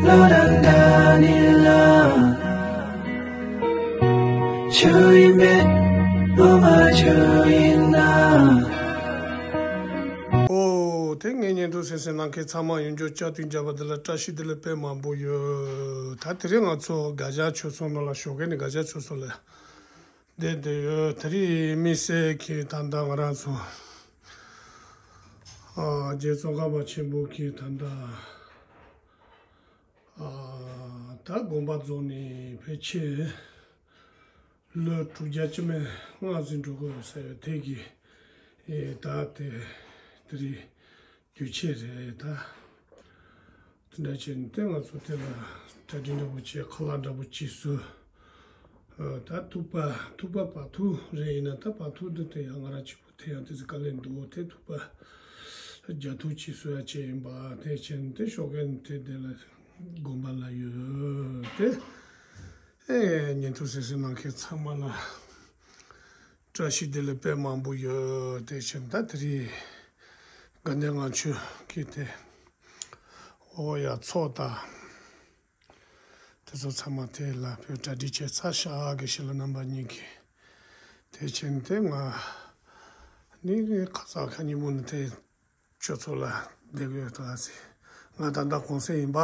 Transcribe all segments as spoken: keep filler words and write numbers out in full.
བློ་དང་འདྲ་ནི་ལ། ཆོས་ཡིན་པས་ངོ་མ་ཆོས་ཡིན་ན། ཨོ། དེ་ངའི་བརྙན་ཐུང་གསན་གསན་གནང་མཁན་ཚང་མ་ཡོང་རྒྱུ་བཅར་དུས་འཇགས་པ་འདི་ལ་བཀྲ་ཤིས་བདེ་ལེགས་དཔེ་མང་པོ་ཡོད། ད་དེ་རིང་ང་ཚོ་དགའ་ཞག་ཆོས་ཚོགས་ནང་ལ་ཞོགས་ཀས་ནས་དགའ་ཞག་ཆོས་ཚོགས་ལ་བསྡད་བསྡད་ཡོད། དེ་རིང་དམིགས་བསལ་གྱིས་ད་ལྟ་ང་རང་ཚོ་ཨ་རྗེ་ཙོང་ཁ་པ་ཆེན་པོ་གིས་ད་ལྟ་ཨ་ད་དགོན་པ་རྫོགས་ནས་ཕལ་ཆེར་ལོ་དྲུག་བརྒྱ་བཅུ་མེད་ལྔ་ཟིན་འགྲོ་གི་ཡོད་ཟེར་བའི་ཐད་ཀྱི་ཨེ་ད་དེ་དེ་རིང་དུས་ཆེན་རེད་ད། དེ་འདྲ་བྱས་ནས་དེ་ང་ཚོ་དེ་ལ་གྲ་སྒྲིག་འདྲ་པོ་བྱས། ཁ་ལག་འདྲ་པོ་ཅིག་བཟོས། ཨ་ད་ཐུག་པ་ཐུག་པ་བར་ཐུག་རེ་ཡིན་ན། ད་བར་ཐུག་འདི་དེ་ཡང་ང་རང་གཅིག་པུ་དེ་ཡང་དེ་ཚོ་དཀའ་ལས་འདུག་དེ་ཐུག་པ་རྒྱ་ཐུག་ཅིག་བཟོ་ཡ་བྱས་ཡིན་པ། དེ་བྱས་ནས་དེ་ཞོགས་ཀས་ནས་དེ་དེ་ལ་དགོན་པ་ལ་ཡོད་དེ། ཨེ་བརྙན་ཐུང་གསན་གསན་གནང་མཁན་ཚང་མ་ལ་བཀྲ་ཤིས་བདེ་ལེགས་དཔེ་མང་པོ་ཡོད། དེ་བཞིན་ད་དེ་རིང་དགའ་ལྡན་ལྔ་མཆོད་ཀྱི་དེ་ཨོ་ཡ་ཚོགས་དང་དེ་ཚོ་ཚང་མ་དེ་ལ་བོད་གྲ་སྒྲིག་བྱས་ཚར་ཤག་དགེ་བཤེས་ལགས་རྣམ་པ་གཉིས་ཀྱིས། དེ་བཞིན་དེ་ང་ནི་ཁ་སང་ཁ་ཉིན་མོ་ནས་དེ་ཆོས་ཚོགས་ལ་བསྡད་ཡོད་ད་ཟེར། ང་ད་ལྟ་གུང་སེང་ཡིན་པ།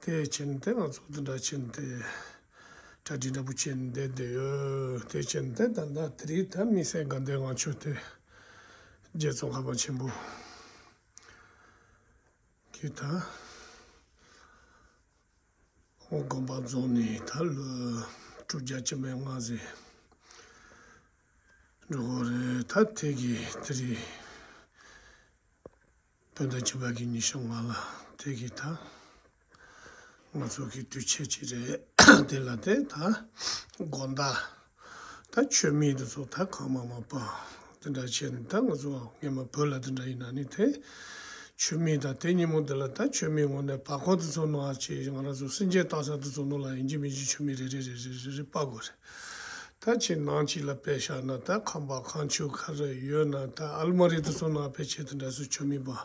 དེ་བྱས་ནས་དེ་ང་ཚོ་འདི་འདྲ་བྱས་ནས་དེ་གྲ་སྒྲིག་འདྲ་པོ་བྱས་ནས་བསྡད་བསྡད་ཡོད། དེ་བྱས་ནས་དེ་ད་ལྟ་དེ་རིང་ད་དམིགས་བསལ་དགའ་ལྡན་ལྔ་མཆོད་དེ་རྗེ་ཙོང་ཁ་པ་ཆེན་པོ་གི་ད་དགོན་པ་རྫོགས་ནས་ད་ལོ་དྲུག་བརྒྱ་བཅུ་མེད་ལྔ་ཟིན་འགྲོ་གི་རེད། ད་དེ་གི་དེ་རིང་བོད་ཟླ་བཅུ་པ་གི་ཉི་ཤུ་ལྔ་ལ་དེ་གི་ད་ང་ཚོ་གི་དུས་ཆེན་ཅིག་རེད། དེ་ལ་དེ་ད་དགོང་དག་ད་མཆོད་མེ་དེ་ཚོ་ད་གང་མང་མང་སྤར། དེ་འདྲ་བྱས་ནས་ད་ང་ཚོ་སྔོན་མ་བོད་ལ་དེ་འདྲ་ཡིན་ན་ནི་དེ་མཆོད་མེ་དང་དེ་ཉིན་མོ་འདི་ལ་ད་མཆོད་མེ་ངོ་ནས་སྤར་ཁོག་དེ་ཚོ་ནང་ཅིག་ང་རང་ཚོ་སེམས་ཅན་བཏང་ས་དེ་ཚོ་ནང་ལ་ཡིན་གཅིག་མིན་གཅིག་མཆོད་མེ་རེ་རེ་རེ་རེ་རེ་རེ་སྤར་དགོས་རེད། ད་ཅིག་ནང་ཅིག་ལ་སྤེལ་བཞག་ན། ད་ཁང་པ་ཁང་ཆུང་ག་རེ་ཡོད་ན་ད་ཨལ་མ་རི་དེ་ཚོ་ནང་ཕལ་ཆེར་དེ་འདྲ་ཚོ་མཆོད་མེ་སྤར་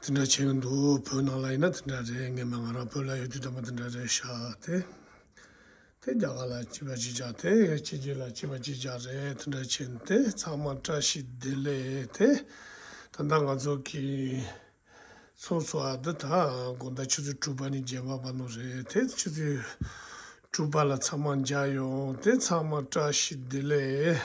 དེ་འདྲ་བྱེད་ཀྱི་འདུག་བོད་ནང་ལ་ཡིན་ན་དེ་འདྲ་རེད། སྔོན་མ་ང་རང་བོད་ལ་ཡོད་དུས་དང་པོ་དེ་འདྲ་རེད་ཤག་དེ་དེ་རྒྱ་གར་ལ་གཅིག་པ་གཅིག་རྒྱག་དེ་ཕྱི་རྒྱལ་ལ་གཅིག་པ་གཅིག་རྒྱག་རེད། དེ་འདྲ་བྱས་ནས་དེ་ཚང་མ་བཀྲ་ཤིས་བདེ་ལེགས། དེ་ད་ལྟ་ང་ཚོ་གི་ཚོགས་གཙོ་ཨ་འདི་ད་དགོང་དག་ཆུ་ཚོད་དྲུག་པ་ནས་རྒྱས་པ་བར་ནོ་རེད། དེ་ཆུ་ཚོད་དྲུག་པ་ལ་ཚང་མ་མཇལ་ཡོང་། དེ་ཚང་མ་བཀྲ་ཤིས་བདེ་ལེགས།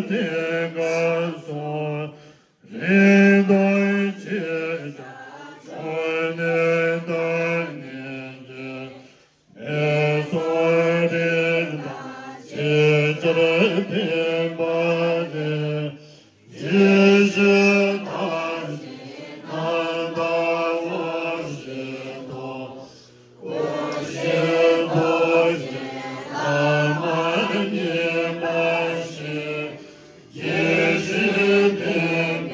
དེ་ག་སོང་རིང་དུ་ཅི་བྱ་ཆོག་ནས་བདག་ཉིད་ཀྱི། མེ་སོར་རིགས་དང་ཇི་ལྟར་ལྡན་པ་དེ། ཇི་ཞིག་བདག་གིས་ནམ་བལྟ་བ་བཞིན་དུ། སྐུ་བཞིན་དུ་ཞིག་བདག་མ་ཉིད་པ་ཞིག་དགེ་བཤེས་སྟོན་པས་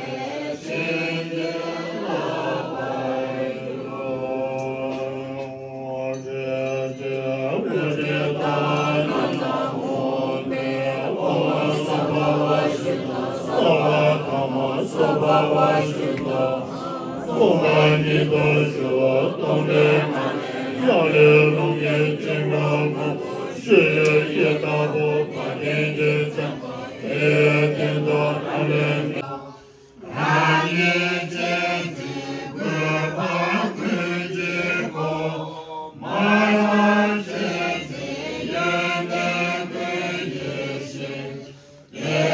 བྱིན་གྱིས་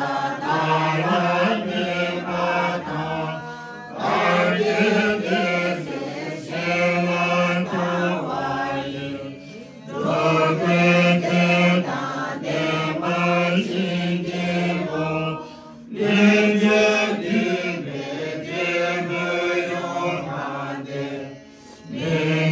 བརླབས་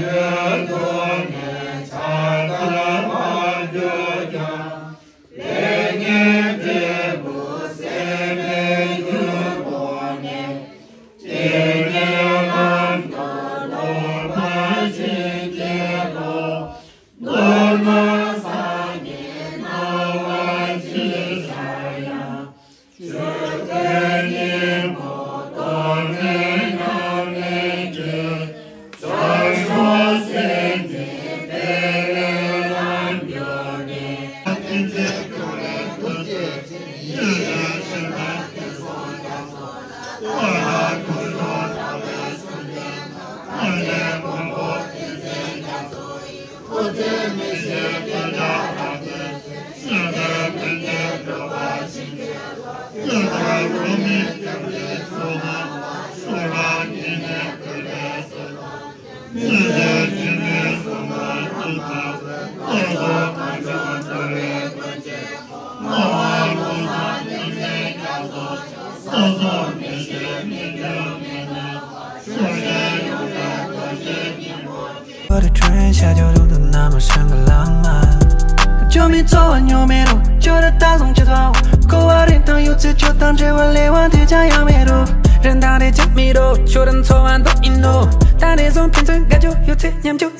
པར་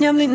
གྱུར།